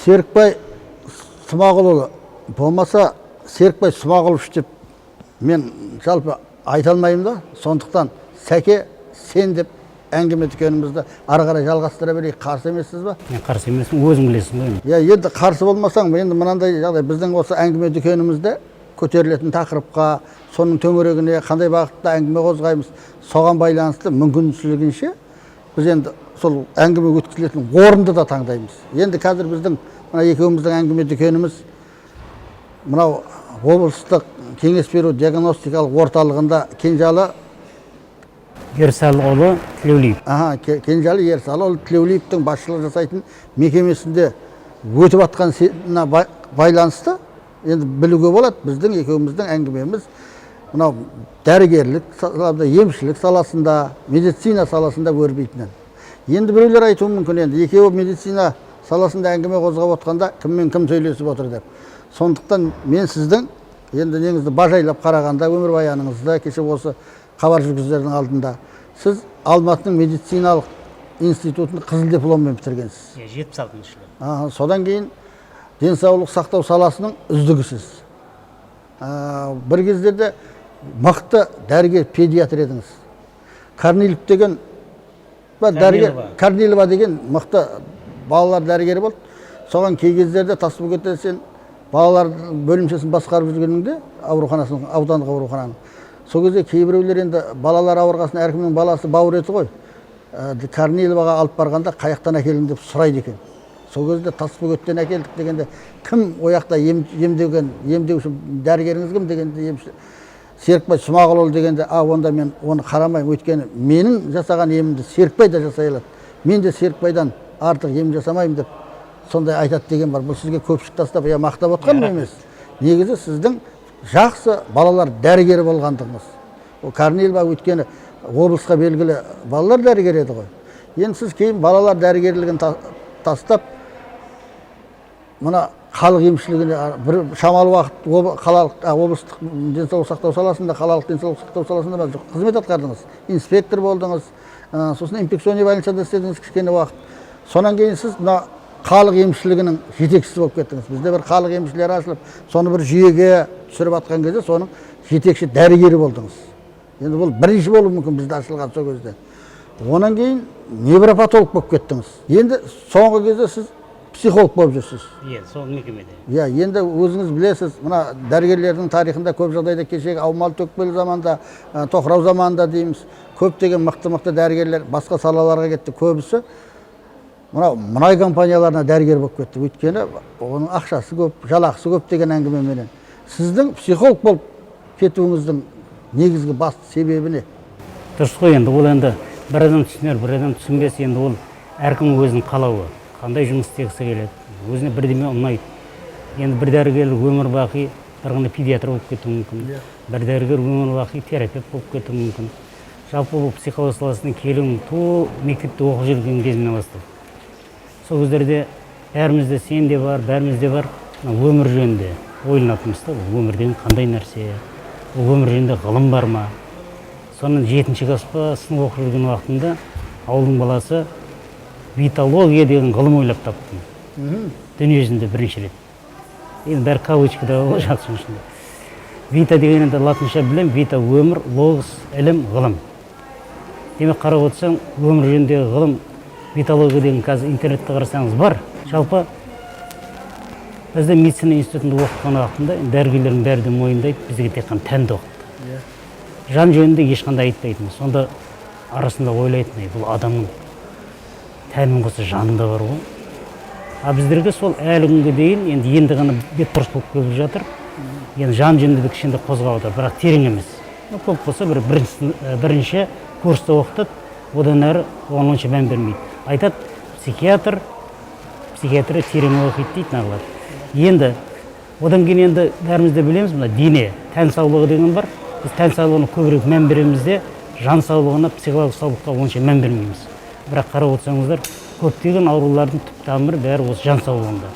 Серікбай Смағұлұлы болмаса Серікбай Смағұлович деп мен жалпы айта алмаймын да, сондықтан Сәке, сен деп әңгіме дүкенімізді ары қарай жалғастыра берейік, қарсы емессіз ба? Мен қарсы емеспін, өзің білесің ғой енді. Иә, енді қарсы болмасаң, енді мынандай жағдай: біздің осы әңгіме дүкенімізде көтерілетін тақырыпқа, соның төңірегіне қандай бағытта әңгіме қозғаймыз, соған байланысты мүмкіншілігінше біз енді сол әңгіме өткізілетін орынды да таңдаймыз. Енді қазір біздің мына екеуміздің әңгіме дүкеніміз мынау облыстық кеңес беру диагностикалық орталығында Кенжалы Ерсалыұлы Тілеулиев. Аха, Кенжалы Ерсалыұлы Тілеулиевтің басшылық жасайтын мекемесінде өтіп жатқан байланысты енді білуге болады, біздің екеуміздің әңгімеміз мынау дәрігерлік салада, емшілік саласында, медицина саласында өрбитінін. Енді біреулер айтуы мүмкін, енді екеуі медицина саласында әңгіме қозғап отқанда кіммен кім сөйлесіп отыр деп. Сондықтан мен сіздің енді неңізді бажайлап қарағанда, өмірбаяныңызды, кеше осы хабар жүргізушілердің алдында, сіз Алматының медициналық институтын қызыл дипломмен бітіргенсіз. Иә, 76-жылы. Аха, содан кейін денсаулық сақтау саласының үздігісіз. Бір кездерде мықты дәрігер педиатр едіңіз. Корнилов деген ба, дәрігер Корнилова. Корнилова деген мықты балалар дәрігері болды. Соған кей кездерде Тасбөгетте сен балалар бөлімшесін басқарып жүргеніңде, ауруханасын, аудандық аурухананың, сол кезде кейбіреулер енді балалар ауырғасын, әркімнің баласы бауыр еті ғой, Корниловаға алып барғанда, қаяқтан әкелдің деп сұрайды екен. Сол кезде Тасбөгеттен әкелдік дегенде, кім ояқта емдеген, емдеуші дәрігеріңіз кім дегенде, емші Серікбай Смағұлұлы дегенде, а онда мен оны қарамаймын, өйткені менің жасаған емімді Серікбай да жасай алады, мен де Серікбайдан артық ем жасамаймын деп сондай айтады деген бар. Бұл сізге көпшік тастап я мақтап отқаным емес, негізі сіздің жақсы балалар дәрігері болғандығыңыз. Ол Корнилова өйткені облысқа белгілі балалар дәрігері еді ғой. Енді сіз кейін балалар дәрігерлігін тастап, мына халық емшілігіне бір шамалы уақыт қалалық, облыстық денсаулық сақтау саласында, қалалық денсаулық сақтау саласында ба, қызмет атқардыңыз, инспектор болдыңыз, сосын инфекционный больницада істедіңіз кішкене уақыт. Сонан кейін сіз мына халық емшілігінің жетекшісі болып кеттіңіз. Бізде бір халық емшілері ашылып, соны бір жүйеге түсіріп жатқан кезде соның жетекші дәрігері болдыңыз. Енді бұл бірінші болуы мүмкін бізде ашылған сол кезде. Онан кейін невропатолог болып кеттіңіз. Енді соңғы кезде сіз психолог болып жүрсіз. Иә, сол мекемеде. Иә, енді өзіңіз білесіз, мына дәрігерлердің тарихында көп жағдайда кешегі аумалы төкпелі заманда, тоқырау заманында дейміз, көптеген мықты мықты дәрігерлер басқа салаларға кетті. Көбісі мынау мұнай компанияларына дәрігер болып кетті, өйткені оның ақшасы көп, жалақысы көп деген әңгімеменен. Сіздің психолог болып кетуіңіздің негізгі басты себебі не? Дұрыс қой енді, ол енді бір адам түсінер, бір адам түсінбес. Енді ол әркімнің өзінің қалауы, қандай жұмыс істегісі келеді, өзіне бірдеме ұнайды. Енді бір дәрігер өмір бақи бір ғана педиатр болып кетуі мүмкін, бір дәрігер өмір бақи терапевт болып кетуі мүмкін. Жалпы бұл психология саласына келуім ту мектепте оқып жүрген кезімнен бастап. Сол кездерде бәрімізде, сенде бар, бәрімізде бар, мына өмір жөнінде ойланатынбыз да, бұл өмір деген қандай нәрсе, бұл өмір жөнінде ғылым бар ма? Соны жетінші класс па, сынып оқып жүрген уақытымда ауылдың баласы витология деген ғылым ойлап таптым дүниежүзінде бірінші рет. Енді бәрі кавычкада ғой, жақсы ішінде. Вита деген енді латынша білемін, вита өмір, логос ілім, ғылым. Демек, қарап отырсаң, өмір жөніндегі ғылым витология деген қазір интернетте қарасаңыз, бар. Жалпы бізде медицина институтында оқытқан уақытында дәрігерлердің бәрі де мойындайды, бізге тек қана тәнді оқытты, жан жөнінде ешқандай айтпайтын. Сонда арасында ойлайтын: «Ей, бұл адамның тәнімен қоса жаны да бар ғой». А біздерге сол әлі күнге дейін енді енді ғана бетбұрыс болып келіп жатыр. Енді жан жөнінде де кішкене қозғап жатыр, бірақ терең емес. Ну, көп болса бір бірінші курста оқытады, одан әрі оған онша мән бермейді. Айтады, психиатр, психиатрия терең оқиды дейді нағылар. Енді одан кейін енді бәріміз де білеміз, мына дене, тән саулығы деген бар. Біз тән саулығына көбірек мән береміз де, жан саулығына, психологиялық саулыққа онша мән бермейміз. Бірақ қарап отырсаңыздар, көптеген аурулардың түп тамыры бәрі осы жан саулығында.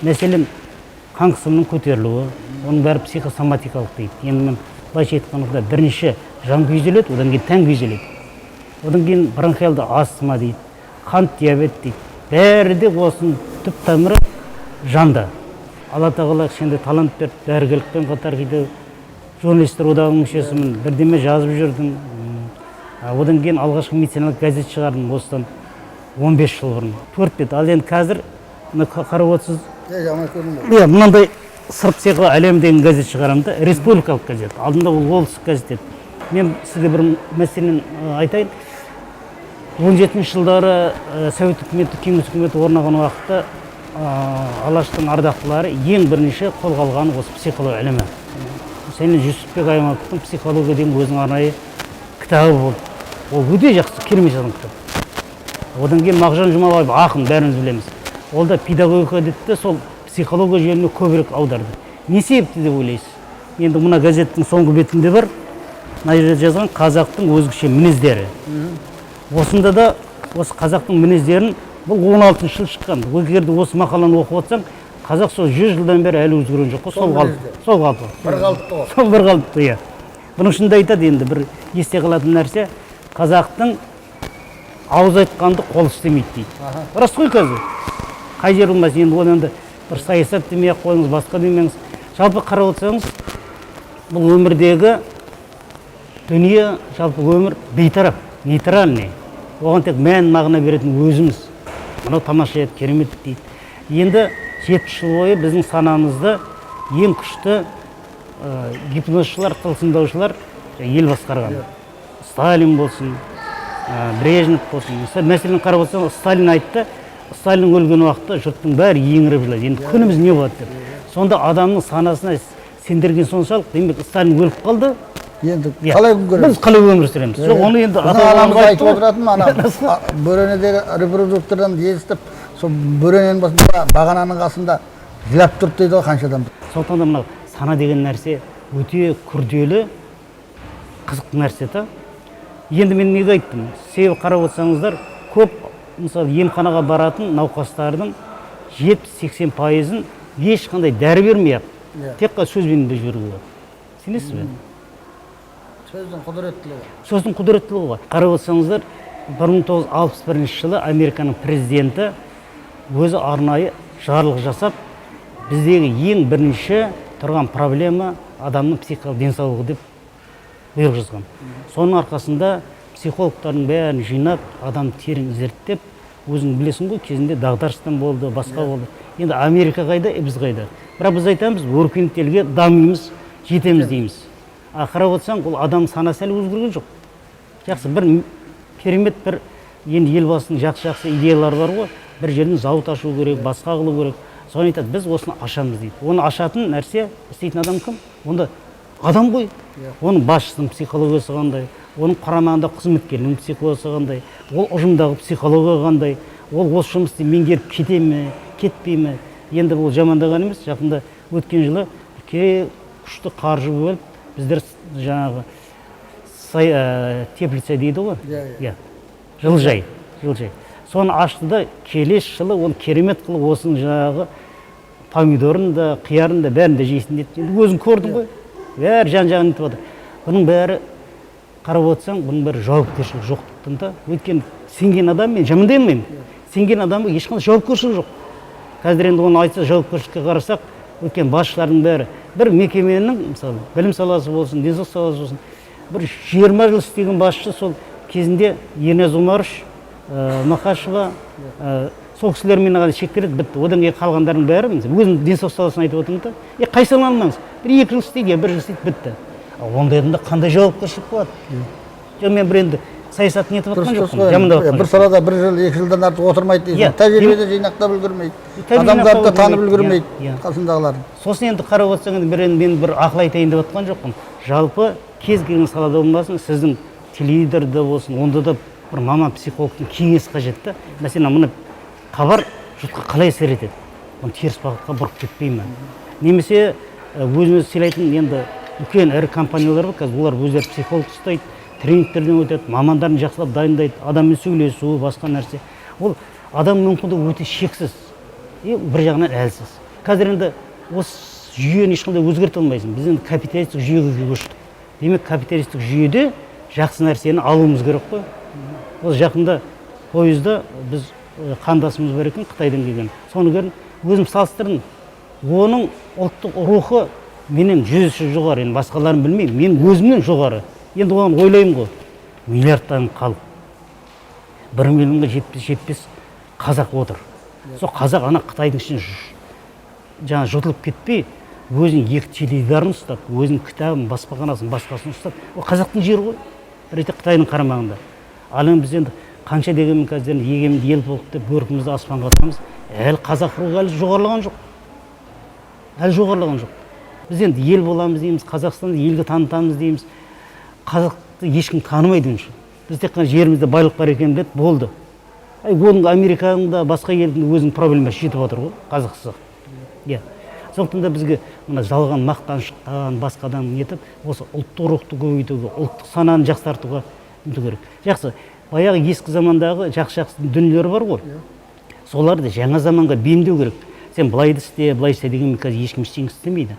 Мәселен, қан қысымының көтерілуі, оның бәрі психосоматикалық дейді. Енді мен былайша айтқанда, бірінші жан күйзеледі, одан кейін тән күйзеледі. Одан кейін бронхиалды астма дейді, қант диабет дейді, бәрі де осының Түп тамыры жанда. Алла тағала кішкентай талант берді, дәрігерлікпен қатар кейде журналистер одағының мүшесімін, бірдеме жазып жүрдім. Одан кейін алғашқы медициналық газет шығардым осыдан 15 жыл бұрын. 4 бет. Ал енді қазір мына қарап отырсыз, Иә, жаман көрінбейді. Иә, мынандай «Сыр психо әлем» деген газет шығарамын да, республикалық газет. Алдында ол облыстық газет еді. Мен сізге бір мәселені айтайын. 17 жылдары Совет үкіметі, Кеңес үкіметі орнаған уақытта Алаштың ардақтылары ең бірінші қолға алған осы психология ілімі. Мәселен, Жүсіпбек Аймауытовтың «Психология» деген өзінің арнайы кітабы болды. Ол өте жақсы, керемет жазған кітап. Одан кейін Мағжан Жұмабаев, ақын, бәріміз білеміз. Ол да «Педагогика» деді де, сол психология жөніне көбірек аударды. Не себепті деп ойлайсыз? Енді мына газеттің соңғы бетінде бар, мына жерде жазған: «Қазақтың өзгеше мінездері». Осында да осы қазақтың мінездерін, бұл 16 жыл шыққан. Егер де осы мақаланы оқып отырсаң, қазақ сол 100 жылдан бері әлі өзгерген жоқ қой, сол қалпы, мінездер. Сол қалпы. Бір қалыпты ғой. Сол бір қалыпты, иә. Бұның ішінде айтады, енді бір есте қалатын нәрсе: қазақтың ауыз айтқанды қол істемейді дейді. Рас қой. Қазір қай жер болмасын, енді оны енді бір саясат демей ақ қойыңыз, басқа демеңіз, жалпы қарап отырсаңыз, бұл өмірдегі дүние, жалпы өмір бейтарап, нейтральный. Оған тек мән мағына беретін өзіміз. Мынау тамаша еді, керемет дейді. Енді 70 жыл бойы біздің санамызды ең күшті гипнозшылар, тылсымдаушылар ел басқарған. Сталин болсын, Брежнев болсын. Мысалы, мәселен, қарап отырсаң, Сталин айтты. Сталин өлген уақытта жұрттың бәрі еңіреп жылайды, енді күніміз не болады деп. Сонда адамның санасына сендірген соншалық, демек, Сталин өліп қалды. Енді Иә. қалай күн көреміз? Біз қалай өмір сүреміз? Жоқ, оны енді Біздің ата анамыз бабамыз айтып айтты ғой. отыратын, ана бөренедегі репродуктордан естіп, сол бөрененің басында, бағананың қасында жылап тұрды дейді ғой қанша адам. Сондықтан да мынау сана деген нәрсе өте күрделі, қызықты нәрсе та. Енді мен неге айттым? Себебі қарап отырсаңыздар, көп, мысалы, емханаға баратын науқастардың 70-80%-ын ешқандай дәрі бермей ақ, тек қана сөзбен де жіберуге болады. Сенесіз бе? Сөздің құдіреттілігі. Сөздің құдіреттілігі ғой. Қарап отырсаңыздар, 1961 жылы Американың президенті өзі арнайы жарлық жасап, біздегі ең бірінші тұрған проблема адамның психикалық денсаулығы деп бұйрық жазған. Соның арқасында психологтардың бәрін жинап, адамды терең зерттеп, өзің білесің ғой, кезінде дағдарыстан болды, басқа болды. Енді Америка қайда, біз қайда? Бірақ біз айтамыз, өркениетті елге дамимыз, жетеміз дейміз. А қарап отырсаң, ол адам санасы әлі өзгерген жоқ. Жақсы бір керемет бір, енді Елбасының жақсы жақсы идеялары бар ғой, бір жерден зауыт ашу керек, басқа қылу керек. Соны айтады, біз осыны ашамыз дейді. Оны ашатын нәрсе, істейтін адам кім? Онда адам ғой. Оның басшысының психологиясы қандай, оның құрамында қызметкерінің психологиясы қандай, ол ұжымдағы психология қандай, ол осы жұмысты меңгеріп кете ме, кетпей ме? Енді бұл жамандаған емес, жақында, өткен жылы күшті қаржы бөліп, біздер жаңағы теплица дейді ғой. Иә, иә, жылыжай, жылыжай. Соны ашты да, келесі жылы оны керемет қылып, осының жаңағы помидорын да, қиярын да, бәрін де жейсің деді. Енді өзің көрдің ғой, бәрі жан жағын нетіп жатыр. Бұның бәрі, қарап отырсаң, бұның бәрі жауапкершілік жоқтықтан да. Өйткені сенген адам, мен жамандай алмаймын, сенген адамға ешқандай жауапкершілік жоқ. Қазір енді оны айтса, жауапкершілікке қарасақ, өйткені басшылардың бәрі бір мекеменің, мысалы, білім саласы болсын, денсаулық саласы болсын, бір 20 жыл істеген басшы, сол кезінде Ерназ Омарович, Мақашева, сол кісілермен ғана шектеледі, бітті. Одан кейін қалғандардың бәрі, мысалы, өзім денсаулық саласын айтып отырмын да, қай саланы алмаңыз, бір екі жыл істейді, я бір жыл істейді, бітті. Ал ондай адамда қандай жауапкершілік болады? Жоқ, мен бір енді саясат нетіп Дұрыс, жатқан дұрыс жоқпын, қой. жамандап Иә, жатқан бір жоқпын. салада бір жыл, 2 жылдан артық отырмайды дейсің. Тәжірибе де жинақтап үлгермейді. Тәжірибе Адамдарды да жинақтап танып үлгермейді. үлгермейді Иә, иә. қасындағыларын. Сосын енді қарап отырсаң, енді бір, енді мен бір ақыл айтайын деп жатқан жоқпын. Жалпы кез келген салада болмасын, сіздің телевизорда болсын, онда да бір маман психологтың кеңесі қажет та. Мәселен, мына хабар жұртқа қалай әсер етеді, оны теріс бағытқа бұрып кетпей ме? Немесе өзін өзі сыйлайтын енді үлкен ірі компаниялар бар қазір, олар өздері психолог ұстайды, тренингтерден өтеді, мамандарын жақсылап дайындайды, адаммен сөйлесу, басқа нәрсе. Ол адам мүмкіндігі өте шексіз и бір жағынан әлсіз. Қазір енді осы жүйені ешқандай өзгерте алмайсың. Біз енді капиталистік жүйеге көштік, демек, капиталистік жүйеде жақсы нәрсені алуымыз керек қой. Ол жақында пойызда біз қандасымыз бар екен, Қытайдан келген. Соны көрдім, өзім салыстырдым. Оның ұлттық рухы менен 100 есе жоғары, енді басқаларын білмеймін, мен өзімнен жоғары. Енді оған ойлаймын ғой, миллиардтан халық, 1 миллионға жетпес қазақ отыр. Сол қазақ ана Қытайдың ішіне жаңа жұтылып кетпей, өзінің екі теледидарын ұстап, өзінің кітабын, баспаханасын, басқасын ұстап, ол қазақтың жері ғой, бір ретте Қытайдың қарамағында. Ал енді біз енді қанша дегенмен қазір енді егеменді ел болдық деп бөркімізді аспанға атамыз, әлі қазақ рухы әлі жоғарылаған жоқ. Әлі жоғарылаған жоқ. Біз енді ел боламыз дейміз, Қазақстанды елге танытамыз дейміз. Қазақты ешкім танымайды онша. Біз тек қана жерімізде байлық бар екенін біледі, болды. Әй, оның Американың да, басқа елдің өзінің проблемасы жетіп отыр ғой қазақсыз. Иә. Сондықтан да бізге мына жалған мақтаншықтан, басқадан нетіп, осы ұлттық рухты көбейтуге, ұлттық сананы жақсартуға ұмтылу керек. Жақсы, баяғы ескі замандағы жақсы-жақсы дүниелер бар ғой. Соларды жаңа заманға бейімдеу керек. Сен былай істе, былай істе дегенмен қазір ешкім ештеңе істемейді.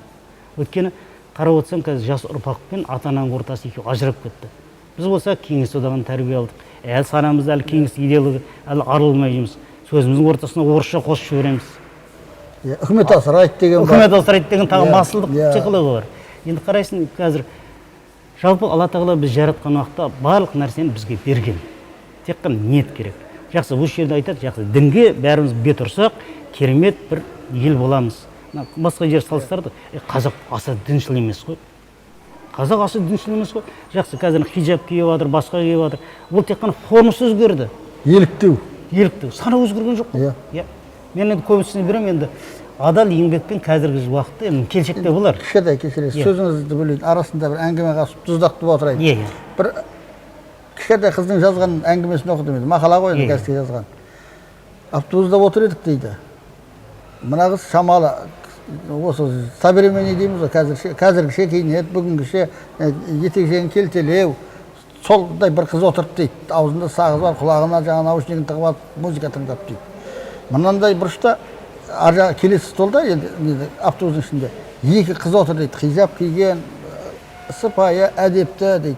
Өйткені қарап отырсаң, қазір жас ұрпақ пен ата-ананың ортасы екеуі ажырап кетті. Біз болса кеңес одағынан тәрбие алдық. Әлі санамызда әлі кеңес идеология әлі арылмай жүрміз. Сөзіміздің ортасына орысша қосып жібереміз. Үкімет асырайды деген бар. Үкімет асырайды деген тағы масылдық психология бар. Енді қарайсың, қазір жалпы Алла Тағала біз жаратқан уақытта барлық нәрсені бізге берген. Тек қана ниет керек. Жақсы, осы жерде айтады, жақсы, дінге бәріміз бет ұрсақ, керемет бір ел боламыз. Мына басқа жер салыстырды, қазақ аса діншіл емес қой. Қазақ аса діншіл емес қой. Жақсы, қазір хиджаб киіп жатыр, басқа киіп жатыр. Ол тек қана формасы өзгерді. Еліктеу. Еліктеу. Сана өзгерген жоқ қой. Иә. Мен енді көбісіне беремін, енді адал еңбекпен қазіргі уақытта, енді келешекте болар. Кішкентай кешіресіз, сөзіңізді бөлейін, арасында бір әңгіме қосып тұздақтып отырайын. Иә, иә. Бір кішкентай қыздың жазған әңгімесін оқыдым енді, мақала ғой енді, газетке жазған. Автобуста отыр едік дейді. Мына қыз шамалы осы современный дейміз ғой, қазіргіше киінеді, бүгінгіше, етек жеңі келтелеу, сондай бір қыз отырды дейді. Аузында сағыз бар, құлағына жаңа наушнигін тығып алып музыка тыңдап дейді. Мынандай бұрышта, ар жағы келесі столда, енді неде, автобустың ішінде екі қыз отыр дейді, хижаб киген, сыпайы, әдепті дейді.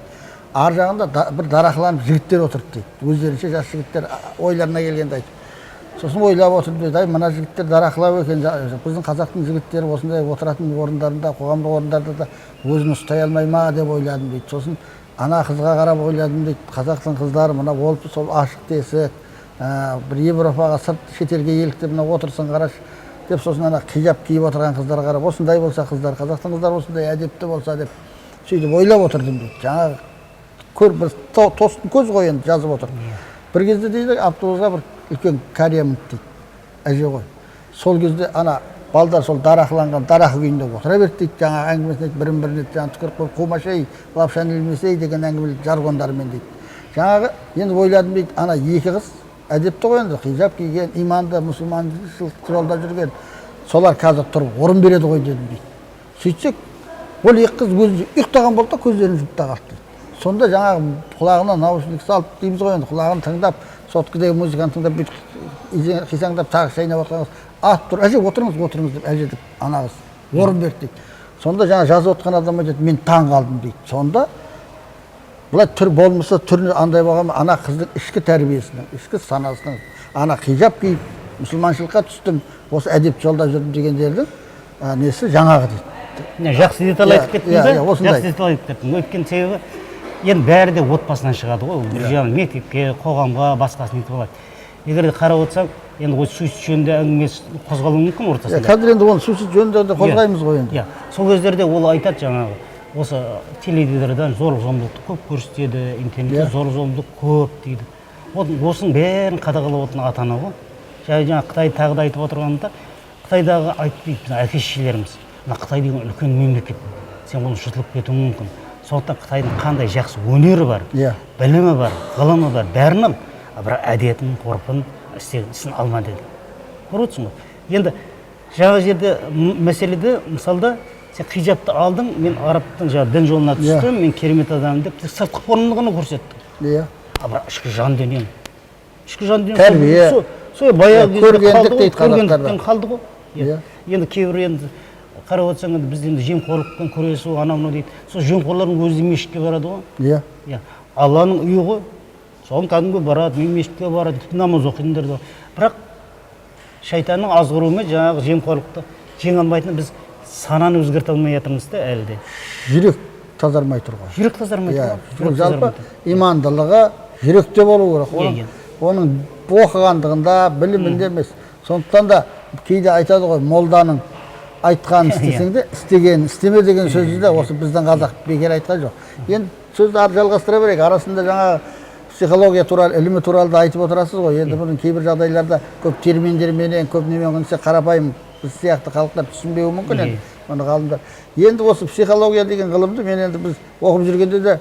Ар жағында бір дарақыланып жігіттер отырды дейді. Өздерінше жас жігіттер, ойларына келгенді айтып. Сосын ойлап отырдым дейді, ай, мына жігіттер дарақылау екен, біздің қазақтың жігіттері осындай отыратын орындарында, қоғамдық орындарда да өзін ұстай алмай ма деп ойладым дейді. Сосын ана қызға қарап ойладым дейді, қазақтың қыздары мына болып сол ашық тесік, бір Европаға, сырт шетелге еліктеп мына отырсын қарашы деп, сосын ана хижаб киіп отырған қыздарға қарап, осындай болса қыздар, қазақтың қыздары осындай әдепті болса деп сөйтіп ойлап отырдым дейді. Жаңағы көр, бір тостың көз ғой енді жазып отыр. Бір кезде дейді, автобусқа бір үлкен кәрия мінді дейді, әже ғой. Сол кезде ана балдар сол дарақыланған дарақы күйінде отыра берді дейді. Жаңағы әңгімесін айтып, бірін біріне жаңағы түкіріп қойып, қумашай, лапшаны ілмесей деген әңгіме жаргондарымен дейді. Жаңағы енді ойладым дейді, ана екі қыз әдепті ғой енді, хижаб киген, иманды, мұсылманшылық жолда жүрген, солар қазір тұрып орын береді ғой дедім дейді. Сөйтсек, ол екі қыз өзінше ұйықтаған болды да, көздерін жұмып та қалды дейді. Сонда жаңағы құлағына наушник салып дейміз ғой енді, құлағын тыңдап, соткідегі музыканы тыңдап, бүйтіп қисаңдап тағы шайнап отырған қыз атып тұр, әже отырыңыз, отырыңыз деп, әже деп ана қыз орын берді дейді. Сонда жаңа жазып отқан адам айтады, мен таң қалдым дейді. Сонда былай түр болмаса түрі андай болған, ана қыздың ішкі тәрбиесінің, ішкі санасының, ана хижаб киіп мұсылманшылыққа түстім, осы әдеп жолда жүрдім дегендердің, несі жаңағы дейді. Не, жақсы деталь айтып кеттің да, осындай. Жақсы деталь айтып кеттің. Өйткені себебі енді бәрі де отбасынан шығады ғой. Бір жағынан мектепке, қоғамға, басқасын нетіп алады. Егер де қарап отырсаң, енді ол суицид жөнінде әңгімесі қозғалуы мүмкін ортасында. Қазір енді оны суицид жөнінде де қозғаймыз ғой енді. Иә, сол кездерде ол айтады, жаңағы осы теледидардан зорлық зомбылықты көп көрсетеді, интернетте зорлық зомбылық көп дейді. Вот осының бәрін қадағалап отырған ата ана ғой. Жаңа Қытай тағы да айтып отырғанда, Қытайдағы айтпайды біздің әке шешелеріміз. Мына Қытай деген үлкен мемлекет, сен оны жұтылып кетуің мүмкін. Сондықтан Қытайдың қандай жақсы өнері бар, білімі бар, ғылымы бар, бәрін ал, бірақ әдетін, ғұрпын, істеген ісін алма деді. Көріп отырсың ғой. Енді жаңа жерде мәселеде, мысалда, сен хижабты алдың, мен арабтың жаңа дін жолына түстім, мен керемет адаммын деп сыртқы форманы ғана көрсеттің. А бірақ ішкі жан дүниең. Ішкі жан дүниең Тәрбие. Сол баяғы кезде Көргендік қалды ғой, дейді қазақтарда. көргендіктен қалды ғой. Енді кейбір енді қарап отырсаң, енді бізде енді жемқорлықпен күресу, анау мынау дейді. Сол жемқорлардың өзі де мешітке барады ғой. Алланың үйі ғой. Соған кәдімгі барады, мен мешітке барады, тіпті намаз оқитындар да бар. Бірақ шайтанның азғыруымен жаңағы жемқорлықты жеңе алмайтын біз сананы өзгерте алмай жатырмыз да әлі де. Жүрек тазармай тұр ғой. Жүрек тазармай Иә, тұр ғой. бұл жалпы имандылығы жүректе болу керек. Иә, Оның, иә. оның оқығандығында, білімінде емес. Сондықтан да кейде айтады ғой, молданың айтқанын істесең де, істегенін істеме деген сөзді де осы біздің қазақ бекер айтқан жоқ. Енді сөзді ары жалғастыра берейік. Арасында жаңағы психология туралы, ілімі туралы да айтып отырасыз ғой. Енді бұның кейбір жағдайларда көп терминдерменен, көп немен келсе, қарапайым біз сияқты халықтар түсінбеуі мүмкін енді мұны ғалымдар. Енді осы психология деген ғылымды мен енді біз оқып жүргенде де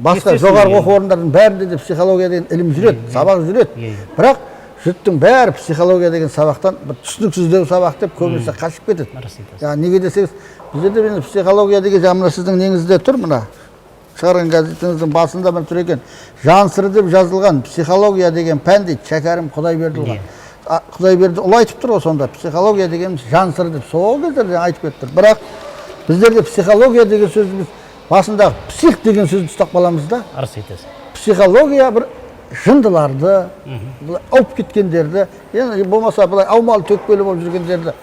басқа Естественно, жоғарғы иә. оқу орындарының бәрінде де психология деген ілім жүреді, сабақ жүреді. Иә, иә. Бірақ жұрттың бәрі психология деген сабақтан бір түсініксіздеу сабақ деп көбінесе қашып кетеді. Рас айтасыз. Яғни неге десеңіз, біздерде енді психология деген жаңа мына сіздің неңізде тұр, мына шығарған газетіңіздің басында міне тұр екен. Жан сыры деп жазылған психология деген пән дейді Шәкәрім Құдайбердіұлы. Құдайбердіұлы айтып тұр ғой сонда, психология дегеніміз жан сыры деп сол кездерде айтып кетіп тұр. Бірақ біздерде психология деген сөзді біз басындағы псих деген сөзді ұстап қаламыз да. Рас айтасыз. Психология бір жындыларды, былай ауып кеткендерді, енді болмаса былай аумалы төкпелі болып жүргендерді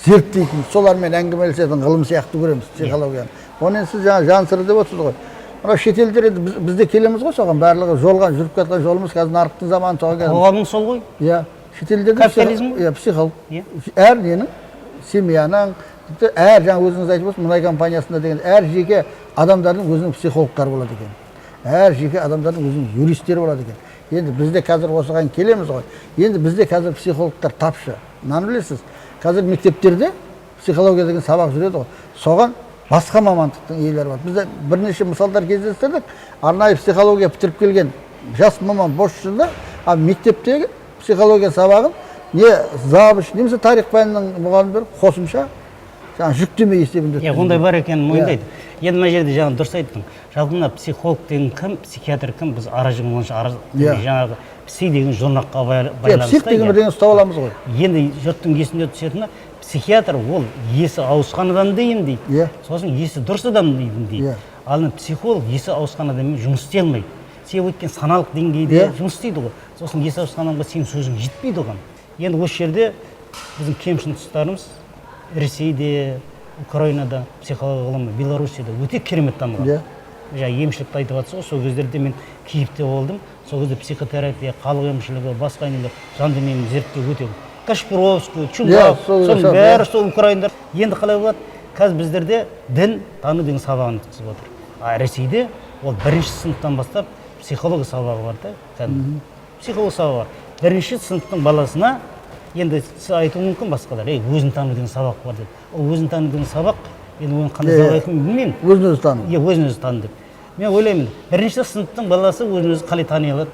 зерттейтін, солармен әңгімелесетін ғылым сияқты көреміз психологияны. Оны енді сіз жаңа жан сыры деп отырсыз ғой. Мынау шетелдер енді біз де келеміз ғой соған, барлығы жолға жүріп келе жатқан жолымыз қазір нарықтың заманы соған келеміз. Қоғамың сол ғой. Иә, шетелдерде Капитализм ғой. Иә, психолог. Иә. Әр ненің, семьяның, тіпті әр жаңа өзіңіз айтып отырсыз, мұнай компаниясында деген әр жеке адамдардың өзінің психологтары болады екен. Әр жеке адамдардың өзінің юристтері болады екен. Енді бізде қазір осыған келеміз ғой. Енді бізде қазір психологтар тапшы. Мынаны білесіз, қазір мектептерде психология деген сабақ жүреді ғой. Соған басқа мамандықтың иелері бар. Бізде бірнеше мысалдар кездестірдік. Арнайы психология бітіріп келген жас маман бос жүрді, ал мектептегі психология сабағын не завуч, немесе тарих пәнінің мұғалімдері қосымша жаңа жүктеме есебінде Иә, өткізеді. ондай бар екенін мойындайды. Енді мына жерде жаңа дұрыс айттың. Жалпы мына психолог деген кім, психиатр кім, біз ара жігін онша ара жаңағы пси деген жұрнаққа байланысты. Псих деген бірдеңе ұстап аламыз ғой. Енді жұрттың есінде түсетіні психиатр ол есі ауысқан адамды емдейді. Сосын есі дұрыс адамды емдейді. Ал енді психолог есі ауысқан адаммен жұмыс істей алмайды. Себебі өйткені саналық деңгейде жұмыс істейді ғой. Сосын есі ауысқан адамға сенің сөзің жетпейді оған. Енді осы жерде біздің кемшін тұстарымыз Ресейде, Украинада психология ғылымы, Белоруссияда өте керемет дамыған. Жаңа емшілікті айтып жатсыз ғой, сол кездерде мен Киевте болдым. Сол кезде психотерапия, халық емшілігі, басқа нелер, жан дүниені зерттеу өте Кашпировский, Чумак, соның бәрі сол украиндар. Енді қалай болады? Қазір біздерде дін тану деген сабағын өткізіп отыр. А Ресейде ол бірінші сыныптан бастап психология сабағы бар да, кәдімгі. Психология сабағы бар. Бірінші сыныптың баласына енді сіз айтуы мүмкін басқалар, ей, өзін тану деген сабақ бар деп. Ол өзін тану деген сабақ, енді оның қандай сабақ екенін білмеймін. Өзін өзі тану. Иә, өзін өзі тану деп. Мен ойлаймын, бірінші сыныптың баласы өзін өзі қалай тани алады?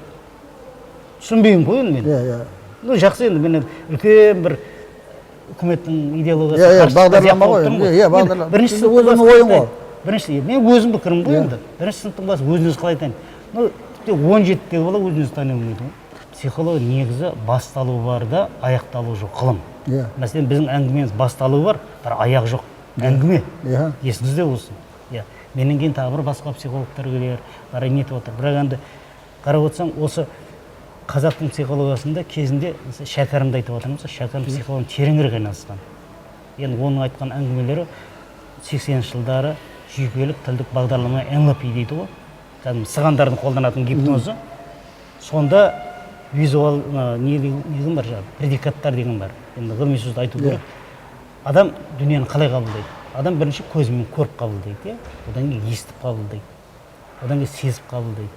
Түсінбеймін ғой енді мен. Иә, иә. Ну, жақсы енді мен үлкен бір үкіметтің идеологиясы қарсы Бағдарлама болып ғой. тұрмын ғой. Иә, Енді бағдарлама. бірінші Енді сыныптың өзіңнің баласы ойың қалай ғой. Бірінші, мен өзім пікірім ғой енді. Бірінші сыныптың баласы өзін өзі қалай таниды? Ну, тіпті 17-дегі бала өзін өзі тани алмайды ғой. Психология негізі басталуы бар да, аяқталуы жоқ ғылым. Мәселен, біздің әңгімеміз басталуы бар, бірақ аяғы жоқ әңгіме. Есіңізде болсын. Иә. Менен кейін тағы бір басқа психологтар келер, қарай нетіп отыр. Бірақ енді қарап отырсаң, осы қазақтың психологиясында кезінде мысалы, Шәкәрімді айтып отырмыз, Шәкәрім психологиямен тереңірек айналысқан. Енді оның айтқан әңгімелері 80-ші жылдары жүйкелік тілдік бағдарлама НЛП дейді ғой. Кәдімгі сығандардың қолданатын гипнозы. Сонда визуал, не деген бар, жаңағы предикаттар деген бар. Енді ғылыми сөзді айту керек. Адам дүниені қалай қабылдайды? Адам бірінші көзімен көріп қабылдайды, иә? Одан кейін естіп қабылдайды. Одан кейін сезіп қабылдайды.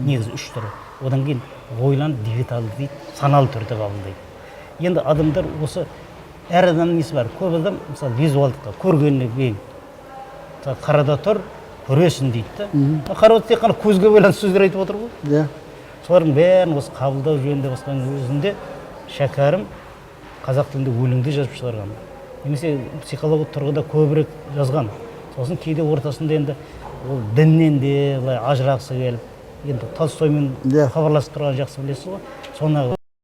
Негізі үш түрі. Одан кейін ойланып дигиталды дейді, саналы түрде қабылдайды. Енді адамдар осы әр адамның несі бар. Көп адам мысалы визуалдыққа, көргеніне бейім. Мысалы, қарада тұр, көресің дейді да. Қарада тек қана көзге байланысты сөздер айтып отыр ғой. Солардың бәрін осы қабылдау жөнінде басқаның өзінде Шәкәрім қазақ тілінде өлеңде жазып шығарған. Немесе психологиялық тұрғыда көбірек жазған. Сосын кейде ортасында енді ол діннен де былай ажырағысы келіп, енді Толстоймен хабарласып тұрған жақсы білесіз ғой. Соны